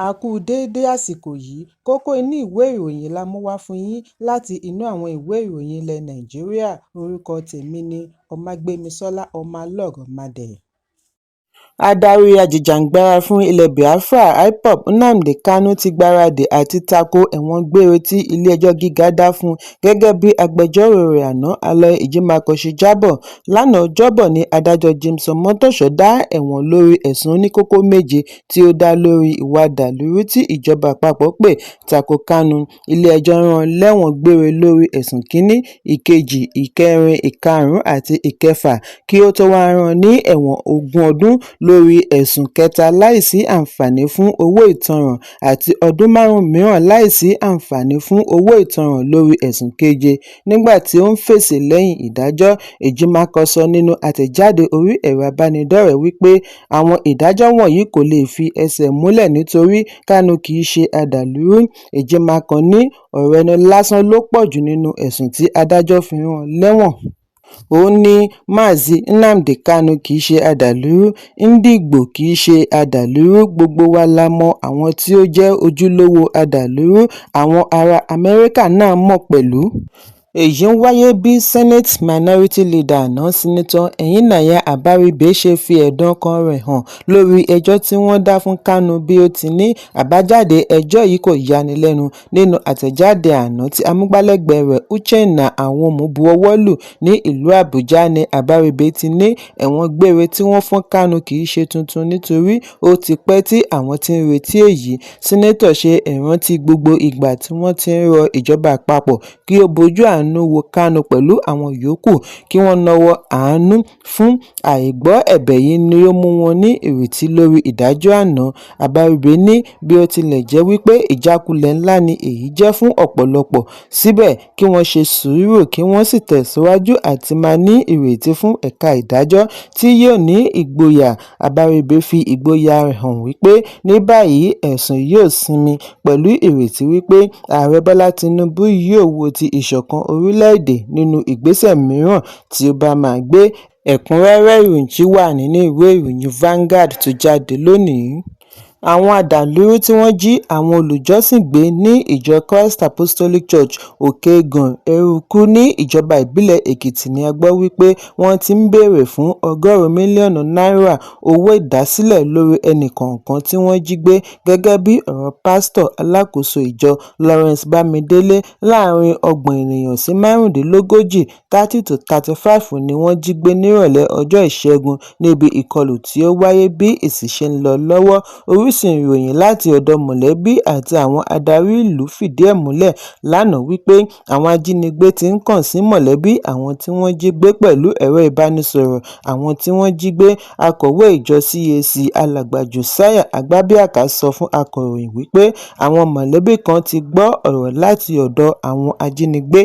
A kú déédé àsìkò yìí. Kókó inú ìwé ìròyìn la mú wá fún yín láti inú àwọn ìwé ìròyìn ilẹ̀ Nàìjíríà. Orúkọ tèmi ni Ọmágbémisọ́lá Ọmọlọ́rọ̀mádé. Adarí ajìjàǹgbara fún ilẹ̀ Biafra, IPOB, Nnamdi Kanu ti gbáradì àti tako ẹ̀wọ̀n gbére tí ilé-ẹjọ́ gíga dá fún un gẹ́gẹ́ bí agbẹjọ́rò rẹ̀ àná Aloy Ejimakor ṣe jábọ̀. Lánàá Ọjọ́bọ̀ ni adájọ́ James Omotosho dá ẹ̀wọ̀n lórí ẹ̀sùn oníkókó méje tí ó dá lórí ìwà ìdàlúrú tí ìjọba àpapọ̀ pè tako Kanu. Ilé-ẹjọ́ rán an lẹ́wọ̀n gbére lórí ẹ̀sùn kíní, ìkejì, ìkẹrin, ìkarùn-ún àti ìkẹfà kí ó tó wáá rán an ní ẹ̀wọ̀n ogún ọdún lórí ẹ̀sùn kẹta láìsí àǹfààní fún owó ìtanràn àti ọdún 5 mìíràn láìsí àǹfààní fún owó ìtanràn lórí ẹ̀sùn keje. Nígbà tí ó ń fèsì lẹ́yìn ìdájọ́, Ejimakor sọ nínú àtẹ̀jáde orí ẹ̀rọ ìbánidọ́rẹ̀ẹ́ wípé àwọn ìdájọ́ wọ̀nyí kò lè fi ẹsẹ̀ múlẹ̀ nítorí Kanu kì í ṣe adàlúrú. Ejimakor ní ọ̀rọ̀ ẹnu lásán ló pọ̀ jù nínú ẹ̀sùn tí adájọ́ fi rán an lẹ́wọ̀n. Ó ní Mazi Nnamdi Kanu kì í ṣe adàlúrú, Ndigbo kì í ṣe adàlúrú, gbogbo wa la mọ àwọn tí ó jẹ́ ojúlówó adàlúrú, àwọn ará Amẹ́ríkà náà mọ̀ pẹ̀lú. Èyí ń wáyé bí Senate Minority Leader àná, Senator Enyinnaya Abaribe ṣe fi ẹ̀dùn ọkàn rẹ̀ hàn lórí ẹjọ́ tí wọ́n dá fún Kanu bí ó ti ní àbájáde ẹjọ́ yìí kò yani lẹ́nu. Nínú àtẹ̀jáde àná tí amúgbálẹ́gbẹ̀ẹ́ rẹ̀ Uchenna Anwumo buọwọ́ lù ní ìlú Àbújá ní Abaribe ti ní ẹ̀wọ̀n gbére tí wọ́n fún Kanu kì í ṣe tuntun nítorí ó ti pẹ́ tí àwọn ti ń retí èyí. Sẹ́nẹ́tọ̀ ṣe ìrántí gbogbo ìgbà tí wọ́n ti ń rọ ìjọba àpapọ̀ kí ó bojú àánú wo Kanu pẹ̀lú àwọn yòókù kí wọ́n nawọ́ àánú fún àìgbọ́ ẹ̀bẹ̀ yìí ni ó mú wọn ní ìrètí lórí ìdájọ́ àná. Abaribe ní bí ó tilẹ̀ jẹ́ wípé ìjákulẹ̀ ńlá ni èyí jẹ́ fún ọ̀pọ̀lọpọ̀, síbẹ̀ kí wọ́n ṣe sùúrù kí wọ́n sì tẹ̀síwájú àti máa ní ìrètí fún ẹ̀ka ìdájọ́ tí yóò ní ìgboyà. Abaribe fi ìgboyà rẹ̀ hàn wípé ní báyìí ẹ̀sùn yóò sinmi pẹ̀lú ìrètí wípé Ààrẹ Bọ́lá Tinubu yóò wo ti ìṣọ̀kan orílẹ̀-èdè nínú ìgbésẹ̀ mìíràn tí ó bá máa gbé. Ẹ̀kúnrẹ́rẹ́ ìròyìn yìí wà nínú ìwé ìròyìn Vanguard tó jáde lónìí. Àwọn adàlúrú tí wọ́n jí àwọn olùjọ́sìn gbé ní ìjọ Christ Apostolic Church, Òkè-Ẹ̀gàn, Eruku ní ìjọba ìbílẹ̀ Èkìtì ní a gbọ́ wípé wọ́n ti ń béèrè fún ọgọ́rùn-ún mílíọ̀nù náírà owó ìdásílẹ̀ lórí ẹnì kọ̀ọ̀kan tí wọ́n jí gbé gẹ́gẹ́ bí ọ̀rọ̀ pásítọ̀ alákòóso ìjọ Lawrence Bámidélé. Láàrin ọgbọ̀n ènìyàn sí márùndínlógójì 30 to 35 ni wọ́n jí gbé nírọ̀lẹ́ ọjọ́ Ìṣẹ́gun níbi ìkọlù tí ó wáyé bí ìsìn ṣe ń lọ lọ́wọ́. Orísun ìròyìn láti ọ̀dọ̀ mọ̀lẹ́bí àti àwọn adarí ìlú fìdí ẹ̀ múlẹ̀ lánàá wípé àwọn ajínigbé ti ń kàn sí mọ̀lẹ́bí àwọn tí wọ́n jí gbé pẹ̀lú ẹ̀rọ ìbánisọ̀rọ̀ àwọn tí wọ́n jí gbé. Akọ̀wé ìjọ CAC, Alàgbà Josiah Agbábíàká, sọ fún akọ̀ròyìn wípé àwọn mọ̀lẹ́bí kan ti gbọ́ ọ̀rọ̀ láti ọ̀dọ̀ àwọn ajínigbé.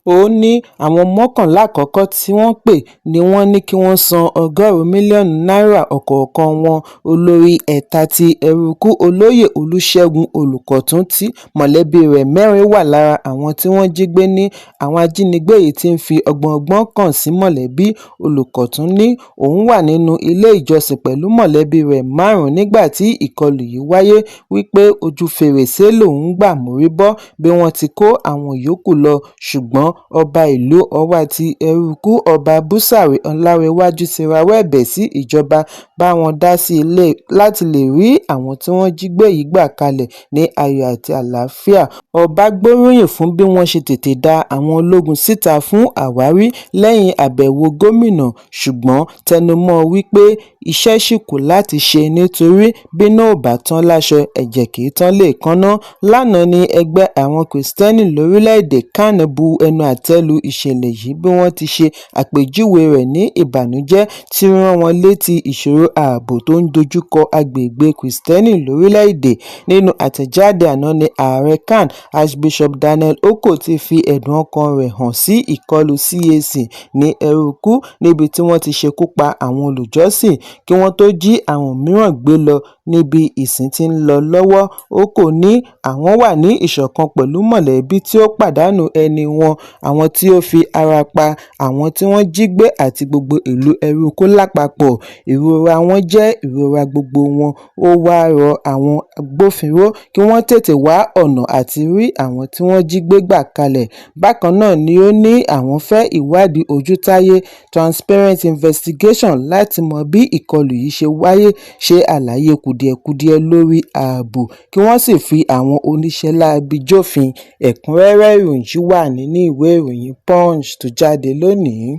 Ó ní àwọn 11 àkọ́kọ́ tí wọ́n pè ní wọ́n ní kí wọ́n san ọgọ́rùn-ún mílíọ̀nù náírà ọ̀kọ̀ọ̀kan wọn. Olórí ẹ̀ka ti Eruku, Olóyè Olùṣègùn Olùkọ́tún tí mọ̀lẹ́bí rẹ̀ mẹ́rin wà lára àwọn tí wọ́n jí gbé ní àwọn ajínigbé yìí ti ń fi ọgbọọgbọ́n kàn sí mọ̀lẹ́bí. Olùkọ́tún ní òun wà nínú ilé ìjọsìn pẹ̀lú mọ̀lẹ́bí rẹ̀ márùn-ún nígbà tí ìkọlù yìí wáyé, wípé ojú fèrèsé lòun gbà mórí bọ́ bí wọ́n ti kó àwọn yòókù lọ. Ṣùgbọ́n ọba ìlú Ọ̀wá ti Eruku, Ọba Búsàrí Ọlárẹ̀wájú, ti rawọ́ ẹ̀bẹ̀ sí ìjọba bá wọn dá sí i láti lè rí àwọn tí wọ́n jí gbé yìí gbà kalẹ̀ ní ayọ̀ àti àlàáfíà. Ọba gbóríyìn fún bí wọ́n ṣe tètè dá àwọn ológun síta fún àwárí lẹ́yìn àbẹ̀wò gómìnà, ṣùgbọ́n tẹnumọ́ wípé iṣẹ́ ṣì kù láti ṣe nítorí bíná ò bá tán láṣọ, ẹ̀jẹ̀ kì í tán léèékánná. Lánàá ní ẹgbẹ́ àwọn Kristẹni lórílẹ̀-èdè CAN bu ẹnu àtẹ́ lu ìṣẹ̀lẹ̀ yìí bí wọ́n ti ṣe àpèjúwe rẹ̀ ní ìbànújẹ́ tí ó rán wọn létí ìṣòro ààbò tó ń dojúkọ agbègbè Kristẹni lórílẹ̀-èdè. Nínú àtẹ̀jáde àná ní ààrẹ CAN, Archbishop Daniel Okoh, ti fi ẹ̀dùn ọkàn rẹ̀ hàn sí ìkọlù CAC ní Eruku níbi tí wọ́n ti ṣekú pa àwọn olùjọ́sìn kí wọ́n tó jí àwọn mìíràn gbé lọ níbi ìsìn tí ń lọ lọ́wọ́. Okoh ní àwọn wà ní ìṣọ̀kan pẹ̀lú mọ̀lẹ́bí tí ó pàdánù ẹni wọn. àwọn tí ó fi ara pa, àwọn tí wọ́n jí gbé àti gbogbo ìlú Eruku lápapọ̀. Ìrora wọn jẹ́ ìrora gbogbo wọn. Ó wáá rọ àwọn agbófinró kí wọ́n tètè wá ọ̀nà àti rí àwọn tí wọ́n jí gbé gbà kalẹ̀. Bákan náà ni ó ní àwọn fẹ́ ìwádìí ojútáyé transparent investigation láti mọ bí ìkọlù yìí ṣe wáyé, ṣe àlàyé kùdìẹ̀kudiẹ lórí ààbò kí wọ́n sì fi àwọn oníṣẹ́ láabi jófin. Ẹ̀kúnrẹ́rẹ́ ìròyìn yìí wà nínú ìwé ìròyìn Punch tó jáde lónìí.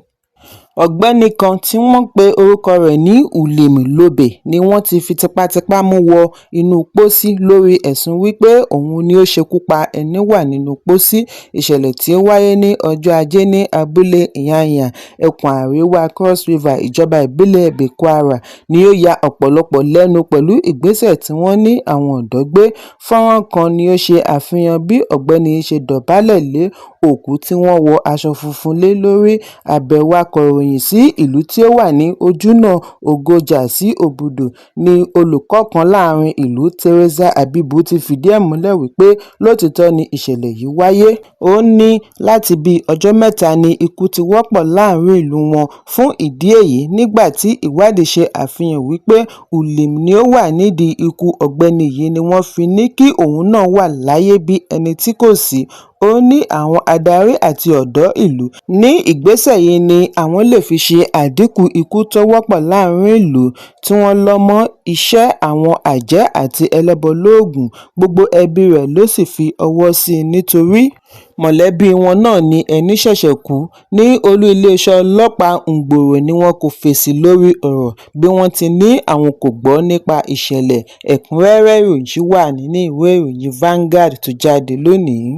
Ọ̀gbẹ́ni kan tí wọ́n pe orúkọ rẹ̀ ní Ulim Lobe ni wọ́n ti fi tipátipá mú wọ inú pósí lórí ẹ̀sùn wí pé òun ni ó ṣekú pa ẹní wà nínú pósí. Ìṣẹ̀lẹ̀ tí ó wáyé ní ọjọ́ Ajé ní abúlé Nyanya, ẹkùn àríwá Cross River, ìjọba ìbílẹ̀ Bekwarra ni ó ya ọ̀pọ̀lọpọ̀ lẹ́nu pẹ̀lú ìgbésẹ̀ tí wọ́n ní àwọn ọ̀dọ́ gbé. Fọ́nrán kan ni ó ṣe àfihàn bí ọ̀gbẹ́ni yìí ṣe dọ̀bálẹ̀ lé òkú tí wọ́n wọ aṣọ funfun lé lórí. Àbẹ̀wò akọ̀ròyìn sí ìlú tí ó wà ní ojúnà Ogoja sí Obudu ní olùkọ́ kan láàrin ìlú, Teresa Habibu, ti fìdí ẹ̀ múlẹ̀ wípé lótìítọ́ ni ìṣẹ̀lẹ̀ yìí wáyé. Ó ní láti bíi ọjọ́ mẹ́ta ni ikú ti wọ́pọ̀ láàrin ìlú wọn. Fún ìdí èyí, nígbà tí ìwádìí ṣe àfihàn wípé Ulim ni ó wà nídìí ikú ọ̀gbẹ́ni yìí ni wọ́n fi ní kí òun náà wà láyé bí ẹni tí kò sí. Ó ní àwọn adarí àti ọ̀dọ́ ìlú ní ìgbésẹ̀ yìí ni àwọn lè fi ṣe àdínkù ikú tó wọ́pọ̀ láàrin ìlú tí wọ́n lọ mọ́ iṣẹ́ àwọn àjẹ́ àti ẹlẹ́bọlóògùn. Gbogbo ẹbí rẹ̀ ló sì fi ọwọ́ sí i nítorí mọ̀lẹ́bí wọn náà ni ẹni ṣẹ̀ṣẹ̀ kú. Ní olú iléeṣẹ́ ọlọ́pàá Ngboro ni wọn kò fèsì lórí ọ̀rọ̀ bí wọ́n ti ní àwọn kò gbọ́ nípa ìṣẹ̀lẹ̀. Ẹ̀kúnrẹ́rẹ́ ìròyìn yìí wà nínú ìwé ìròyìn Vanguard tó jáde lónìí.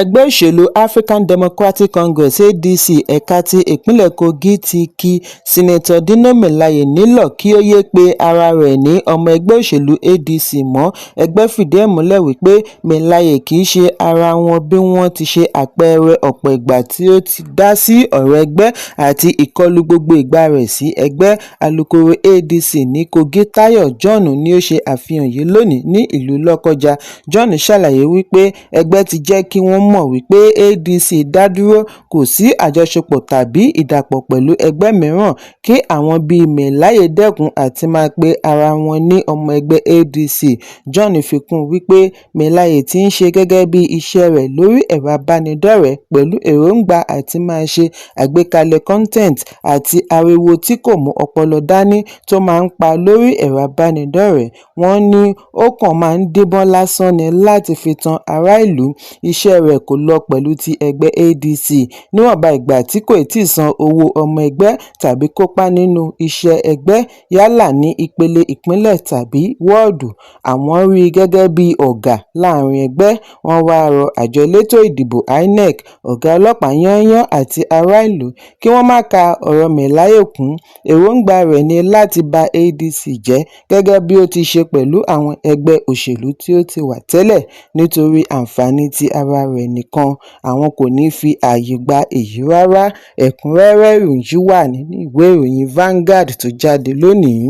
Ẹgbẹ́ òṣèlú African Democratic Congress (ADC) ẹ̀ka ti ìpínlẹ̀ Kogi ti ki Seneto Dino Melaye nílọ̀ kí ó yéé pe ara rẹ̀ ní ọmọ ẹgbẹ́ òṣèlú ADC mọ́. Ẹgbẹ́ fìdí ẹ̀ múlẹ̀ wípé Melaye kì í ṣe ara wọn bí wọ́n ti ṣe àpẹẹrẹ ọ̀pọ̀ ìgbà tí ó ti dá sí ọ̀rọ̀ ẹgbẹ́ àti ìkọlù gbogbo ìgbà rẹ̀ sí ẹgbẹ́. Alukoro ADC ní Kogi, Tayo John ni ó ṣe àfihàn yìí lónìí ní ìlú Lọ́kọ́ja. John ṣàlàyé wípé ẹgbẹ́ ti jẹ́ kí wọ́n mọ̀ wípé ADC dá dúró, kò sí àjọṣepọ̀ tàbí ìdàpọ̀ pẹ̀lú ẹgbẹ́ mìíràn, kí àwọn bíi Melaye dẹ́kun àti máa pe ara wọn ní ọmọ ẹgbẹ́ ADC. John fi kún un wípé Melaye ti ń ṣe gẹ́gẹ́ bí iṣẹ́ rẹ̀ lórí ẹ̀rọ ìbánidọ́rẹ̀ẹ́ pẹ̀lú èròńgbà àti máa ṣe àgbékalẹ̀ content àti ariwo tí kò mú ọpọlọ dání tó máa ń pa lórí ẹ̀rọ ìbánidọ́rẹ̀ẹ́. Wọ́n ní ó kàn máa ń díbọ́n lásán ni láti fi tan ará ìlú, iṣẹ́ rẹ̀ kò lọ pẹ̀lú ti ẹgbẹ́ ADC níwọ̀nba ìgbà tí kò tíì san owó ọmọ ẹgbẹ́ tàbí kópa nínú iṣẹ́ ẹgbẹ́ yálà ní ìpele ìpínlẹ̀ tàbí wọ́ọ̀dù. Àwọn rí i gẹ́gẹ́ bí ọ̀gá láàrin ẹgbẹ́. Wọ́n wáá rọ àjọ elétò ìdìbò INEC, ọ̀gá ọlọ́pàá yányán àti ará ìlú kí wọ́n má ka ọ̀rọ̀ Melaye kún. Èròǹgbà rẹ̀ ní láti ba ADC jẹ́ gẹ́gẹ́ bí ó ti ṣe pẹ̀lú àwọn ẹgbẹ́ òṣèlú tí ó ti wà tẹ́lẹ̀ nítorí àǹfààní ti ara rẹ̀ nìkan. Àwọn kò ní í fi ààyè gba èyí rárá. Ẹ̀kúnrẹ́rẹ́ ìròyìn yìí wà nínú ìwé ìròyìn Vanguard tó jáde lónìí.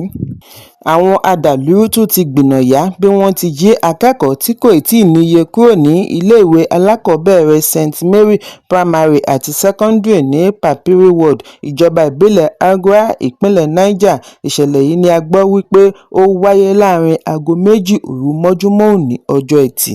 Àwọn adàlúrú tún ti gbìnàyà bí wọ́n ti jí akẹ́kọ̀ọ́ tí kò tí ì níye kúrò ní iléèwé alákọ̀ọ́bẹ̀rẹ̀ St Mary Primary àti Secondary ní Papiri Ward, ìjọba ìbílẹ̀ Anguwa, ìpínlẹ̀ Niger. Ìṣẹ̀lẹ̀ yìí ni a gbọ́ wípé ó wáyé láàrin aago 2 òru mọ́júmọ́ òní ọjọ́ Etì.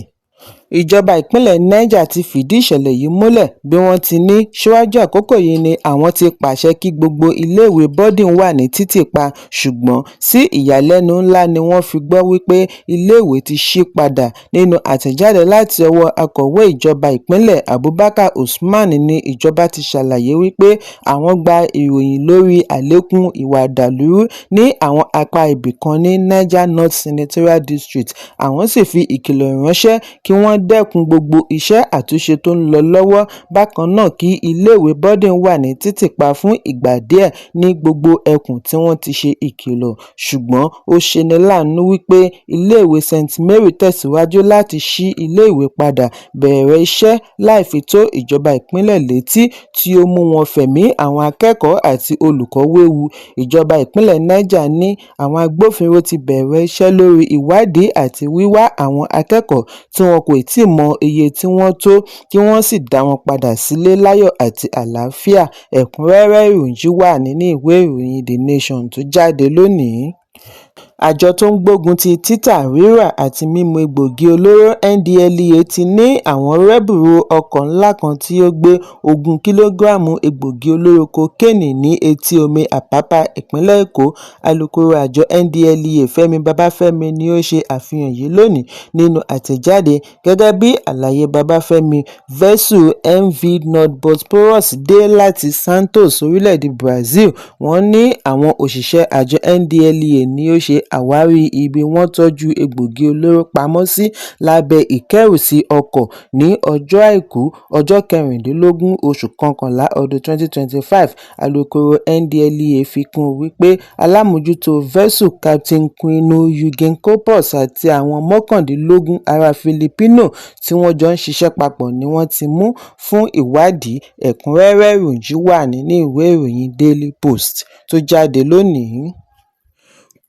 Ìjọba ìpínlẹ̀ Niger ti fìdí ìṣẹ̀lẹ̀ yìí múlẹ̀ bí wọ́n ti ní síwájú àkókò yìí ni àwọn ti pàṣẹ kí gbogbo iléèwé boarding wà ní títì pa, ṣùgbọ́n sí ìyàlẹ́nu ńlá ni wọ́n fi gbọ́ wípé iléèwé ti ṣí padà. Nínú àtẹ̀jáde láti ọwọ́ akọ̀wé ìjọba ìpínlẹ̀ Abubakar Usman ní ìjọba ti ṣàlàyé wípé àwọn gba ìròyìn lórí àlékún ìwà ọ̀dàlúrú ní àwọn apá ibì kan ní Niger North Senatorial District, àwọn sì fi ìkìlọ̀ ránṣẹ́ kí wọ́n dẹ́kun gbogbo iṣẹ́ àtúnṣe tó ń lọ lọ́wọ́. Bákan náà kí iléèwé boarding wà ní títì pa fún ìgbà díẹ̀ ní gbogbo ẹkùn tí wọ́n ti ṣe ìkìlọ̀. Ṣùgbọ́n ó ṣeni láàánú wípé iléèwé St Mary tẹ̀síwájú láti ṣí iléèwé padà bẹ̀rẹ̀ iṣẹ́ láì fi tó ìjọba ìpínlẹ̀ létí tí ó mú wọn fẹ̀mí àwọn akẹ́kọ̀ọ́ àti olùkọ́ wewu. Ìjọba ìpínlẹ̀ Niger ní àwọn agbófinró ti bẹ̀rẹ̀ iṣẹ́ lórí ìwádìí àti wíwá àwọn akẹ́kọ̀ọ́ tí wọn kò tí ì mọ iye tí wọ́n tó, kí wọ́n sì dá wọn padà sílé láyọ̀ àti àlàáfíà. Ẹ̀kúnrẹ́rẹ́ ìròyìn yìí wà nínú ìwé ìròyìn The Nation tó jáde lónìí. Àjọ tó ń gbógun ti títà, rírà àti mímu egbòogi olóró, NDLEA, ti ní àwọn rẹ́bùrú ọkọ̀ ńlá kan tí ó gbé 20 kìlógíráàmù egbòogi olóró kokéènì ní etí omi Àpápá, ìpínlẹ̀ Èkó. Alūkkoro àjọ NDLEA, Fẹ́mi Babáfẹ́mi, ni ó ṣe àfihàn yìí lónìí nínú àtẹ̀jáde. Gẹ́gẹ́ bí àlàyé Babáfẹ́mi, Vẹ́sù MV North Bosporus dé láti Santos, orílẹ̀-èdè Brazil. Wọ́n ní àwọn òṣìṣẹ́ àjọ NDLEA ni ó ṣe àwárí ibi wọ́n tọ́jú egbòogi olóró pamọ́ sí lábẹ́ ìkẹ́rùsí ọkọ̀ ní ọjọ́ Àìkú, ọjọ́ 16 oṣù kọkànlá ọdún 2025. Alūkkoro NDLEA fi kún un wípé alámòójútó Vẹ́sù, Captain Quino Eugene Corpus, àti àwọn 19 ará Filipino tí wọ́n jọ ń ṣiṣẹ́ papọ̀ ni wọ́n ti mú fún ìwádìí. Ẹ̀kúnrẹ́rẹ́ ìròyìn yìí wà nínú ìwé ìròyìn Daily Post tó jáde lónìí.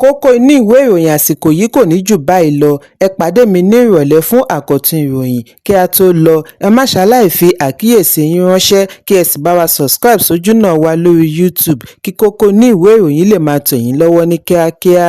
Kókó inú ìwé ìròyìn àsìkò yìí kò ní jù báyìí lọ. Ẹ pàdé mi ní ìrọ̀lẹ́ fún àkọ́tún ìròyìn. Kí a tó lọ, ẹ má ṣaláì fi àkíyèsí yín ránṣẹ́, kí ẹ sì bá wa subscribe sójúnà wa lórí YouTube kí kókó inú ìwé ìròyìn lè máa tẹ̀ yín lọ́wọ́ ní kíákíá.